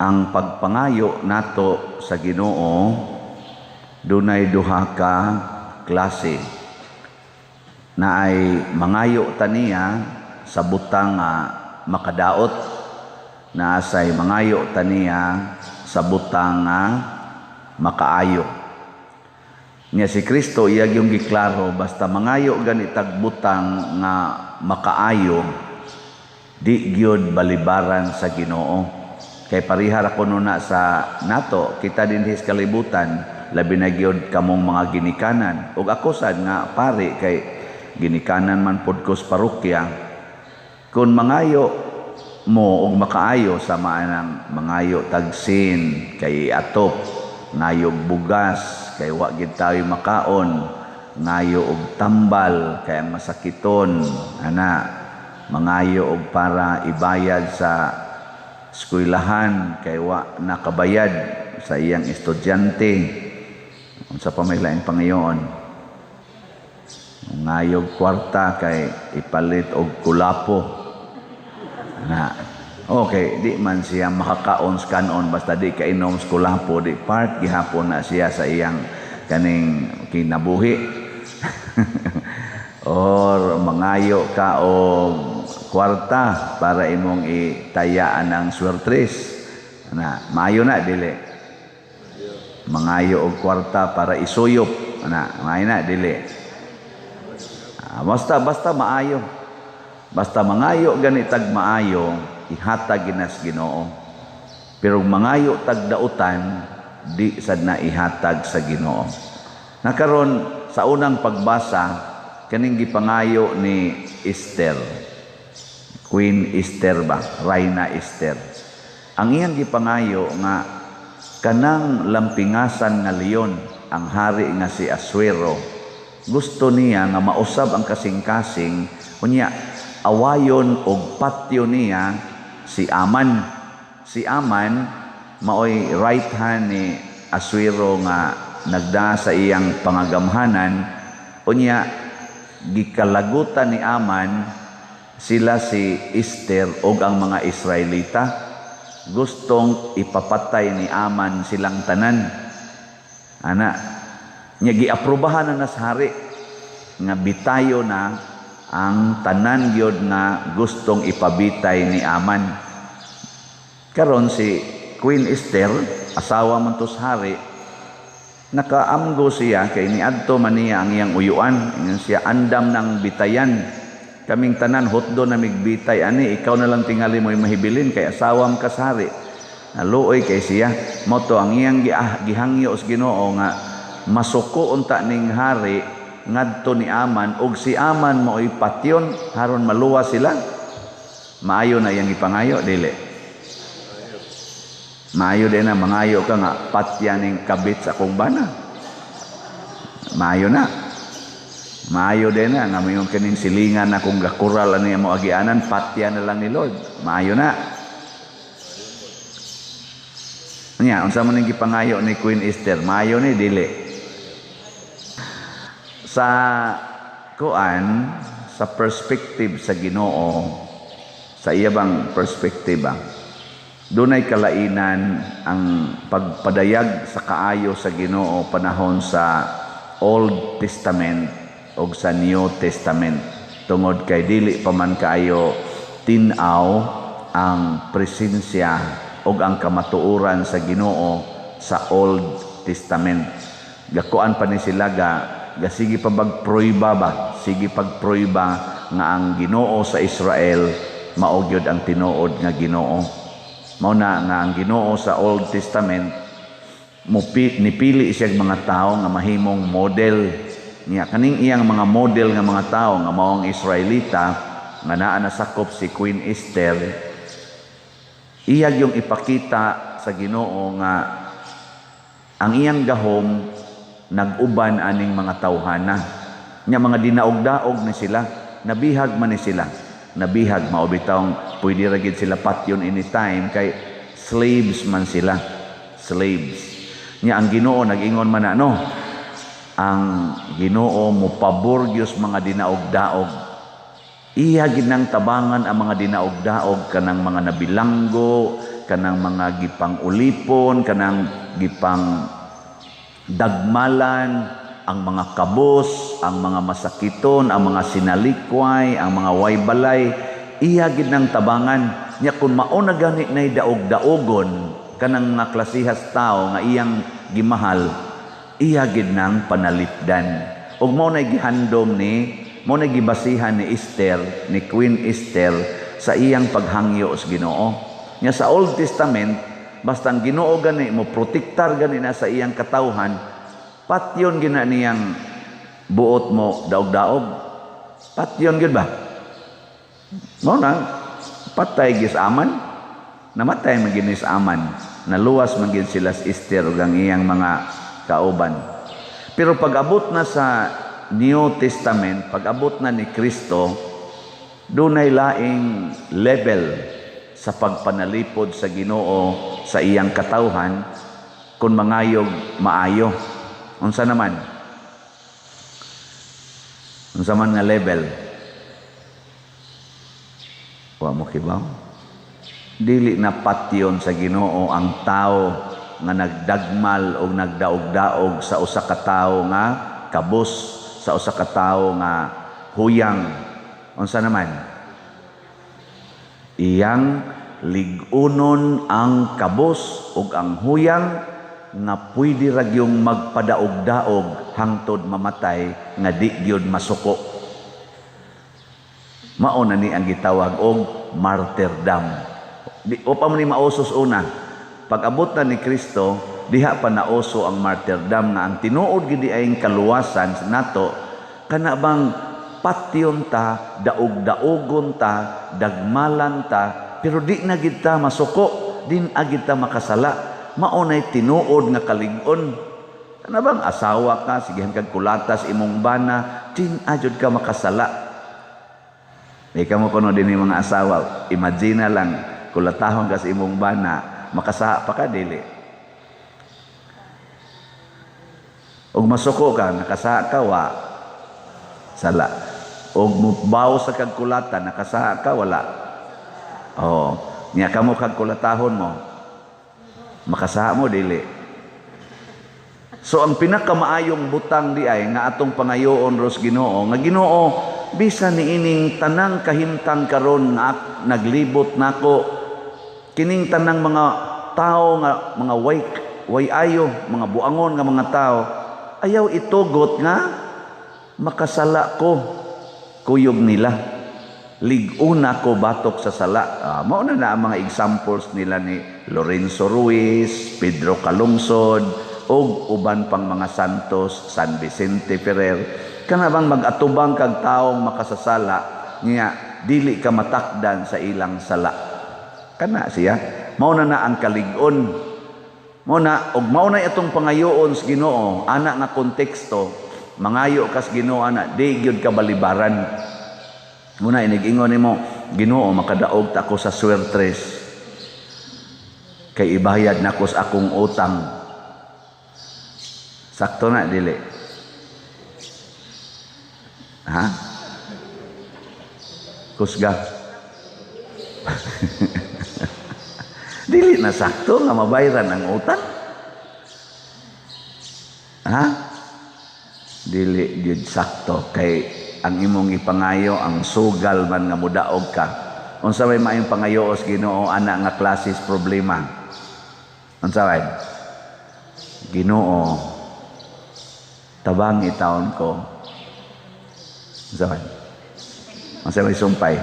Ang pagpangayo nato sa Ginoo, dunay duha ka klase. Naay mangayo ta niya sa butang nga makadaot, naa say mangayo ta niya sa butang nga makaayo. Nya si Kristo, iya yung giklaro, basta mangayo gani tag butang nga makaayo, di gyud balibaran sa Ginoo. Kay pareha ra kuno na sa nato, kita dinhi sa kalibutan, labi na gyud kamong mga ginikanan ug ako sad nga pari kay ginikanan man pod ko sa parokya. Kung mangayo mo og makaayo, sama nang mangayo tag sin kay atop, ngayog bugas kay wa gid tayo makaon, ngayo og tambal kay ang masakiton ana, mangayo og para ibayad sa eskwelahan kay wa nakabayad sa iyang estudyante, unsa pa may laing pangayoon, ngayog kwarta kay ipalit og kulapo na. Okay, di man siya makakaon sa kanon basta di kainom sa kulapo, di part gihapon na siya sa iyang kaning kinabuhi. Or mangayo ka og kwarta para imong itayaan ang swertres na, maayo na, dili? Mangayo og kwarta para isuyop na, maayo na, dili? Basta basta maayo, basta mangayo gani tag maayo, ihatag ginas Ginoo. Pero mangayo tag dautan, di sad na ihatag sa Ginoo. Nakaron sa unang pagbasa, kaning gipangayo ni Esther, Queen Esther ba, Reyna Esther. Ang iyang gipangayo nga kanang lampingasan nga leon, ang hari nga si Asuero, gusto niya nga mausab ang kasing-kasing, unya awayon og patyo niya si Aman. Si Aman maoy right hand ni Asuero nga nagda sa iyang pangagamhanan. Unya gikalagutan ni Aman sila si Esther og ang mga Israelita. Gustong ipapatay ni Aman silang tanan. Ana, nya giaprobahan na sa hari nga bitayo na ang tanan gyud nga gustong ipabitay ni Aman. Karon si Queen Esther, asawa man to sa hari, nakaamgo siya kay niadto man niya ang iyang uyuan. Ingon siya, "Andam ng bitayan. Kaming tanan hutdo na migbitay ani, ikaw na lang tingali mo'y mahibilin kay asawam ka sa hari." Naluoy kay siya. Mao to ang iyang gihangyo sa Ginoo nga masuko unta ning hari ngadto ni Aman ug si Aman mao'y patyon haron maluwas sila. Maayo na iyang gipangayo, dili? Maayo din na mangayo ka nga patya ning kabit sa akong bana. Maayo na. Maayo din na nga mayon kining silingan akong gakural ani mo agianan, patya na lang ni Lord. Maayo na. Nya, unsa man ning gipangayo ni Queen Esther? Maayo ni, dili? Sa kuan, sa perspective sa Ginoo, sa iya bang perspective ba, dunay kalainan ang pagpadayag sa kaayo sa Ginoo panahon sa Old Testament og sa New Testament, tungod kay dili pa man kaayo tin-aw ang presensya og ang kamatuoran sa Ginoo sa Old Testament. Gakuan pa ni sila, ga gasige pa bagprueba ba, sige pagprueba nga ang Ginoo sa Israel mao gyud ang tinuod nga Ginoo. Mao na nga ang Ginoo sa Old Testament mupi, nipili siya mga tao nga mahimong model niya. Kaning iyang mga model nga mga tao nga mao ang Israelita nga naa nasakop si Queen Esther, iya yung ipakita sa Ginoo nga ang iyang gahom nag-uban aning mga tawhana. Nya mga dinaog-daog ni sila, nabihag man ni sila. Nabihag, mao bitawng pwede ra gid sila patyon anytime kay slaves man sila. Slaves. Nya ang Ginoo nag-ingon man na, no? Ang Ginoo mopabor gyud mga dinaog-daog. Iya ginang tabangan ang mga dinaog-daog, kanang mga nabilanggo, kanang mga gipang ulipon, kanang gipang dagmalan, ang mga kabos, ang mga masakiton, ang mga sinalikway, ang mga waybalay, iya gid nang tabangan. Nya kun mao na gani nay daog-daogon kanang mga klasihas tao nga iyang gimahal, iya gid nang panalipdan. Ug mao nay gihandom ni, mao nay gibasihan ni Esther, ni Queen Esther sa iyang paghangyo sa Ginoo. Nya sa Old Testament, basta ang Ginoo gani mo protektar gani na sa iyang katawhan, patyon gina niyang buot mo daog-daog. Patyon gyud ba? Mao na patay gis aman, namatay man gid ni Aman, naluwas man gid sila sa Esther ug ang iyang mga kauban. Pero pag-abot na sa New Testament, pag-abot na ni Kristo, dunay laing level sa pagpanalipod sa Ginoo sa iyang katawhan kung mangayog maayo. Unsa naman? Unsa man nga level? Wa mo kibaw? Dili na patyon sa Ginoo ang tao nga nagdagmal o nagdaog-daog sa usa ka tawo nga kabos, sa usa ka tawo nga huyang. Unsa naman? Iyang lig-unon ang kabos ug ang huyang nga pwede ra gyung magpadaog-daog hangtod mamatay nga di gyud masuko. Mao na ni ang gitawag og martyrdom. Di o pa man ni mausos una. Pag-abot na ni Kristo, diha pa nauso ang martyrdom nga ang tinuod gid ay kaluwasan nato kana bang patyon ta, daog-daogon ta, dagmalan ta, pero di na gid ta masuko, di na gid ta makasala. Mao nay tinuod nga kalig-on. Kana bang asawa ka, sigihan kag kulatas imong bana, di na jud ka makasala. Di ka mo kuno din mga asawa, imagine na lang kulatahon ka sa imong bana, makasaha pa ka dili. Og masuko ka, nakasaha ka wa sala. Og mubaw sa kagkulata, nakasaha ka wala. Oh, nya kamo kag kulatahon mo, makasaha mo dili. So ang pinakamaayong butang di ay nga atong pangayoon ros Ginoo, nga Ginoo bisan niining tanang kahimtang karon nga naglibot nako kining tanang mga tao nga mga way ayo, mga buangon nga mga tao, ayaw itugot nga makasala ko kuyog nila. Lig-una ko batok sa sala. Mao na na ang mga examples nila ni Lorenzo Ruiz, Pedro Calungsod, ug uban pang mga santos, San Vicente Ferrer. Kana bang mag-atubang kag taong makasasala niya dili ka matakdan sa ilang sala. Kana siya. Mao na na ang kalig-on. Mao na og mao na itong pangayoon sa Ginoo ana nga konteksto, mangayo kas Ginoo ana di gyud ka balibaran. Muna inig-ingon nimo, Ginoo makadaog ta ko sa swertres kay ibayad nako sa akong utang. Sakto na dili? Ha? Kusga. Dili na sakto nga mabayaran ang utang. Ha? Dili gyud sakto kay ang imong ipangayo ang sugal man nga mudaog ka. Unsa may maayong pangayo sa Ginoo ana nga klases problema? Unsa may? Ginoo, tabangi taon ko. Unsa may? Unsa may sumpay?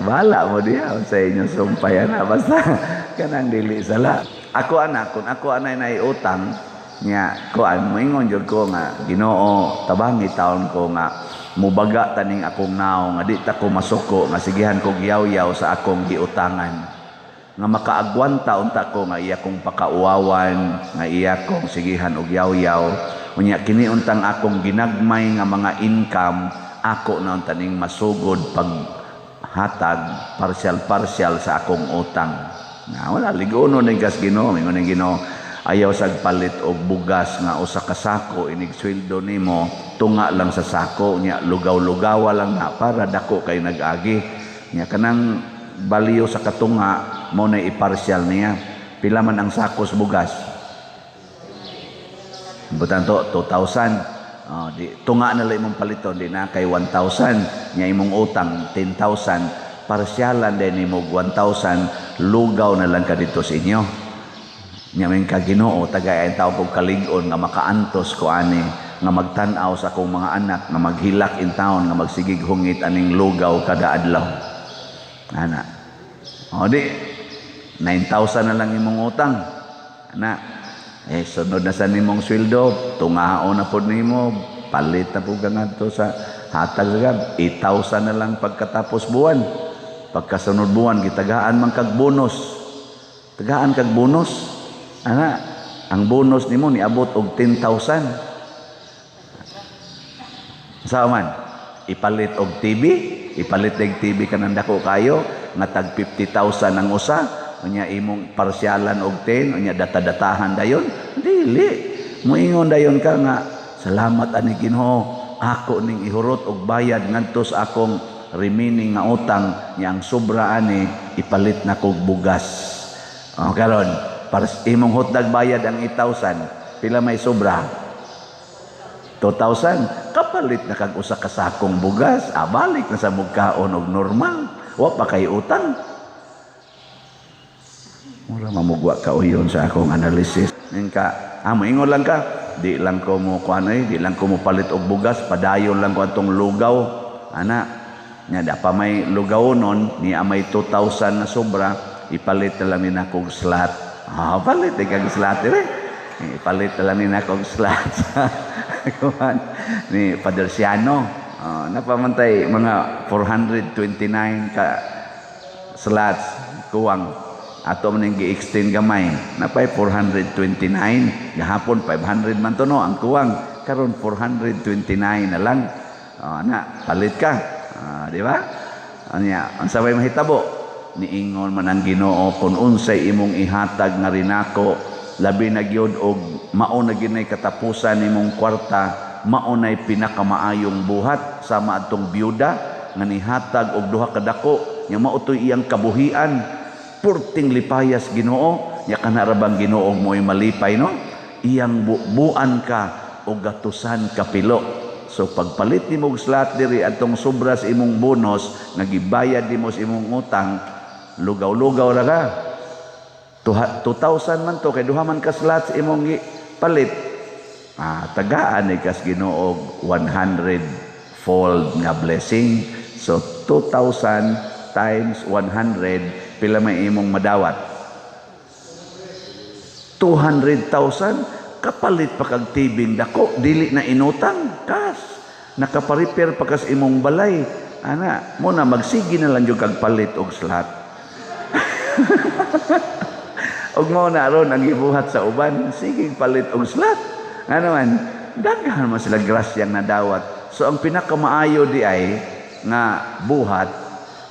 Bahala mo diha sa inyong sumpay ana, basta kanang dili sala. Ako ana, kung ako anay naiutang nya kuan moingon jud ko nga Ginoo tabangi taon ko nga mubaga taning akong naong nga di ta ko masuko nga sigihan ko giyaw-yaw sa akong giutangan, nga makaagwanta unta ko nga iya kong pakauwawan, nga iya kong sigihan og yaw-yaw, unya kini untang akong ginagmay nga mga income ako na unta ning masugod pag hatag partial-partial sa akong utang. Na wala ligono ning gas Ginoo, mingon ning Ginoo, Ayaw sag palit og bugas nga usa ka sako. Inig sweldo nimo, tunga lang sa sako nya, lugaw-lugawa lang na para dako kay nag-agi nya. Kanang baliyo sa katunga mo na i-partial niya. Pila man ang sako sa bugas? Butan to 2,000. Oh, di tunga na lang imong paliton, di na kay 1,000 nya. Imong utang 10,000, parsyalan din nimo 1,000, lugaw na lang ka dito sa inyo nya. Min ka, "Ginoo, tagay tawo kog kalig-on nga makaantos ko ani, nga magtan-aw sa akong mga anak nga maghilak in town, nga magsigig hungit aning lugaw kada adlaw," ana. O di 9,000 na lang imong utang, ana. Eh, sunod na sa nimong sweldo, tungaon na pod nimo, palit na pud ka ngadto sa hatag sa gab, 8,000 na lang pagkatapos buwan. Pagkasunod buwan, gitagaan man kag bonus, tagaan kag bonus, ana. Ang bonus nimo niabot og 10,000. Sa man ipalit og TV, ipalit og TV kanang dako kayo nga tag 50,000 ang usa. Unya imong parsyalan og 10, unya data-datahan dayon. Dili moingon dayon ka nga, "Salamat ani Ginoo, ako ning ihurot og bayad ngadto sa akong remaining nga utang nya. Ang sobra ani ipalit na kog bugas." O karon para imong hutdag bayad ang 8,000, pila may sobra? 2,000. Kapalit na kag usa ka sakong bugas. Ah, balik na sa mugkaon og normal, wa pa kay utang. Mura mamugwa ka uyon sa akong analysis. Ning ka, ah, moingon lang ka, "Di lang ko mo kuan oy, di lang ko mo palit og bugas, padayon lang ko atong lugaw," ana. Nya da pa may lugaw nun, ni may 2,000 na sobra, ipalit na lang ni nakog slot. Ah, palit di kag slot eh. Ipalit na lang ni nakog slot sa kuan ni Father Siano. Oh, napamantay mga 429 ka slots kuwang ato man ning gi-extend gamay, napay 429. Gahapon 500 man to, no, ang kuwang. Karon 429 na lang. Oh, na palit ka. Ah, di ba? Anya unsa may mahitabo? Niingon man ang Ginoo, kung unsay imong ihatag nga rinako, labi na gyud og mao na gyud katapusan nimong kwarta, mao nay pinakamaayong buhat. Sama adtong byuda nga nihatag og duha ka dako nya mao toy iyang kabuhian, purting lipayas Ginoo nya. Kana ra bang Ginoo mo'y malipay, no? Iyang bubuan ka og gatusan kapilo. So pagpalit nimo og slot diri, atong sobra sa imong bonus nga gibayad nimo sa imong utang, lugaw-lugaw ra ka. 2,000 man to kay duha man ka slots imong palit. Ah, tagaan ni kas Ginoo 100 fold nga blessing. So 2,000 times 100, pila may imong madawat? 200,000. Kapalit pa kag TV dako, dili na inutang, cash. Nakaparepair pa kas imong balay, ana. Mo na magsige na lang jud kag palit og slot. Og mo na ron ang gibuhat sa uban, sige palit og slot. Ano man, daghan man sila grasyang nadawat. So ang pinakamaayo di ay nga buhat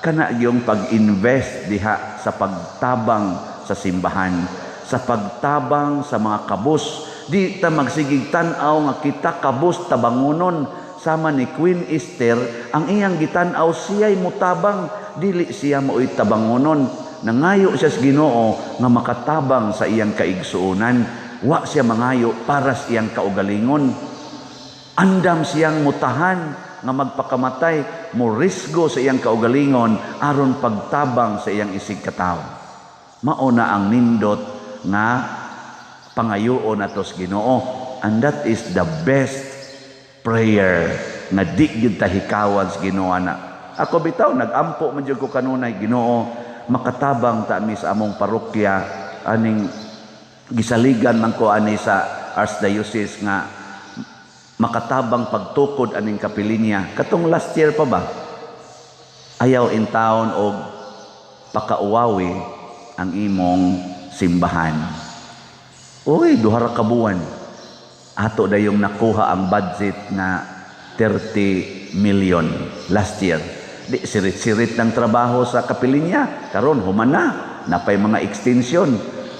kana yung pag-invest diha sa pagtabang sa simbahan, sa pagtabang sa mga kabus. Di ta magsigig tan-aw nga kita kabus tabangunon. Sama ni Queen Esther, ang iyang gitan-aw, siya'y mutabang, dili siya mao'y tabangunon. Nangayo siya sa Ginoo nga makatabang sa iyang kaigsuonan. Wa siya mangayo para sa iyang kaugalingon. Andam siyang mutahan nga magpakamatay, mo risgo sa iyang kaugalingon aron pagtabang sa iyang isig katawo. Mao na ang nindot nga pangayoon nato sa Ginoo, and that is the best prayer nga di gyud ta hikawan sa Ginoo na. Ako bitaw nagampo man jud ko kanunay, "Ginoo, makatabang ta mi sa among parokya aning gisaligan man ko ani sa Archdiocese nga makatabang pagtukod aning kapilinya." Katong last year pa ba? Ayaw in town og pakauwawi ang imong simbahan. Uy, 2 ra ka buwan. Ato dayong nakuha ang budget na 30 million last year. Di sirit-sirit ng trabaho sa kapilinya. Karon human na, napay mga extension.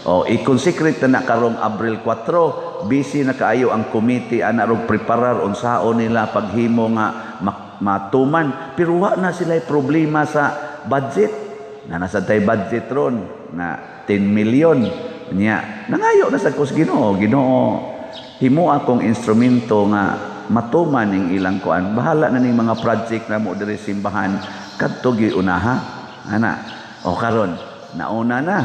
O i-consecrate na na karong Abril 4, busy na kaayo ang committee ana rog preparar unsaon nila paghimo nga matuman, pero wa na sila problema sa budget. Na nasa tay budget ron na 10 million nya. Nangayo na sa kus Ginoo, Ginoo, himo akong instrumento nga matuman ning ilang kuan. Bahala na ning mga project na mo diri simbahan kadto giunaha ana. O karon nauna na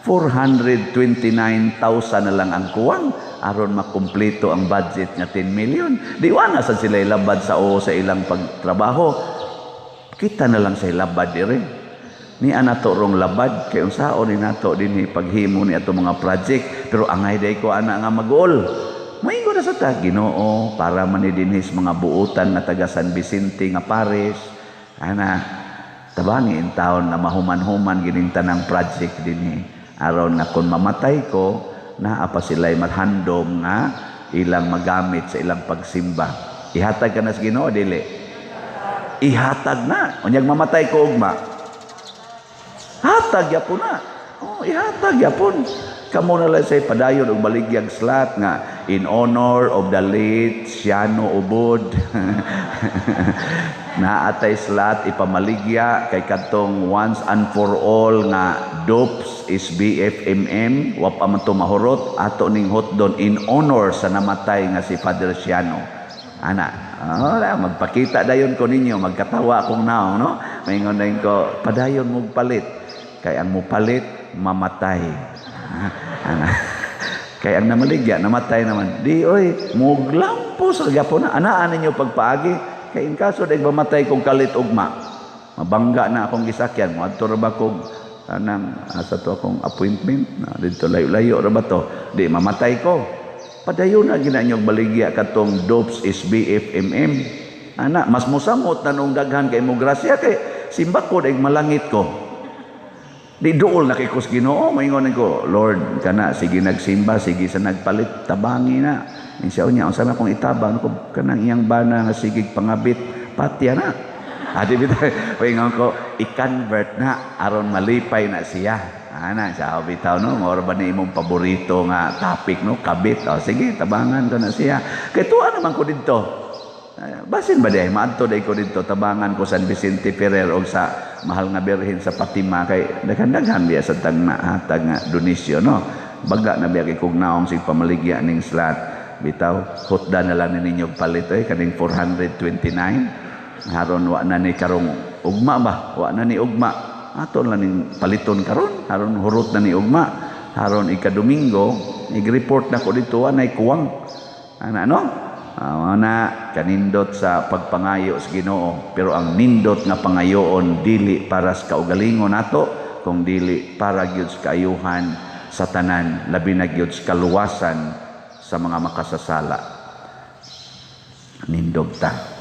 429,000 na lang ang kuwang aron makumpleto ang budget nga 10 million. Di wa na sad sila ilabad sa o sa ilang pagtrabaho. Kita na lang sa ilabad dire. Ni ana to rong labad kay unsaon ni nato dinhi paghimo ni ato mga project, pero angay day ko ana nga mag-uol. Moingon na sa ta Ginoo para man ni dinhi sa mga buutan nga taga San Vicente nga pares ana, tabangi in taon na mahuman-human gining tanang project dinhi aron nga kun mamatay ko naa pa sila'y maghandom nga ilang magamit sa ilang pagsimba. Ihatag ka na sa Ginoo, dili? Ihatag na. Unyag mamatay ko ugma, hatag yapon na. Oh, ihatag yapon. Kamo na lang say padayon og baligyag slot nga in honor of the late Siano Ubod. Naatay slot ipamaligya kay kadtong once and for all nga DOPS is BFMM wa pa man to mahurot, ato ning hotdon in honor sa namatay nga si Father Siano. Ana, oh, magpakita dayon ko ninyo, magkatawa akong naong, no? Maingon dayon ko, padayon mo palit. Kay ang mupalit, mamatay. Ana. Kay ang namaligya, namatay naman. Di, oy, muglampo sa gyapon na. Anaan ninyo pagpaagi. Kay in kaso dahil mamatay kong kalit ugma, mabangga na akong gisakyan. Muadto ra ba kog anang asa to akong appointment na dito, layo-layo ra ba to? Di mamatay ko. Padayon na gina inyo baligya katong DOPS is BFMM. Ana, mas musamot na nung daghan kay mo grasya kay simba ko dahil malangit ko. Di duol na kay kus Ginoo, moingon ko, Lord, kana sige nagsimba, sige sa nagpalit, tabangi na. Siya unya, unsa na akong itabang ko kanang iyang bana nga sigig pangabit, patya na. Adi bitaw, moingon ko, i-convert na aron malipay na siya. Ana, sa bitaw no, mao ba ni imong paborito nga topic no, kabit. O sige, tabangan ko na siya. Kay tuwa naman ko didto. Basin ba day maadto day ko didto, tabangan ko San Vicente Ferrer og sa Mahal nga Birhen sa Fatima kay daghan-daghan biya sa tag nahatag nga donasyon no. Baga na biya kay kog naong sig pamaligya ning slot. Bitaw, hutda na lang ninyo palit oy kaning 429. Haron wa na ni karong ugma ba? Wa na ni ugma. Ato lang ning paliton karon, haron hurot na ni ugma. Haron ika-Domingo, ig-report na ko dito wa nay kuwang. Ana no? Na kanindot sa pagpangayo sa Ginoo, pero ang nindot nga pangayoon dili para sa kaugalingon nato, kung dili para gyud sa kaayuhan sa tanan, labi na gyud sa kaluwasan sa mga makasasala. Nindog ta.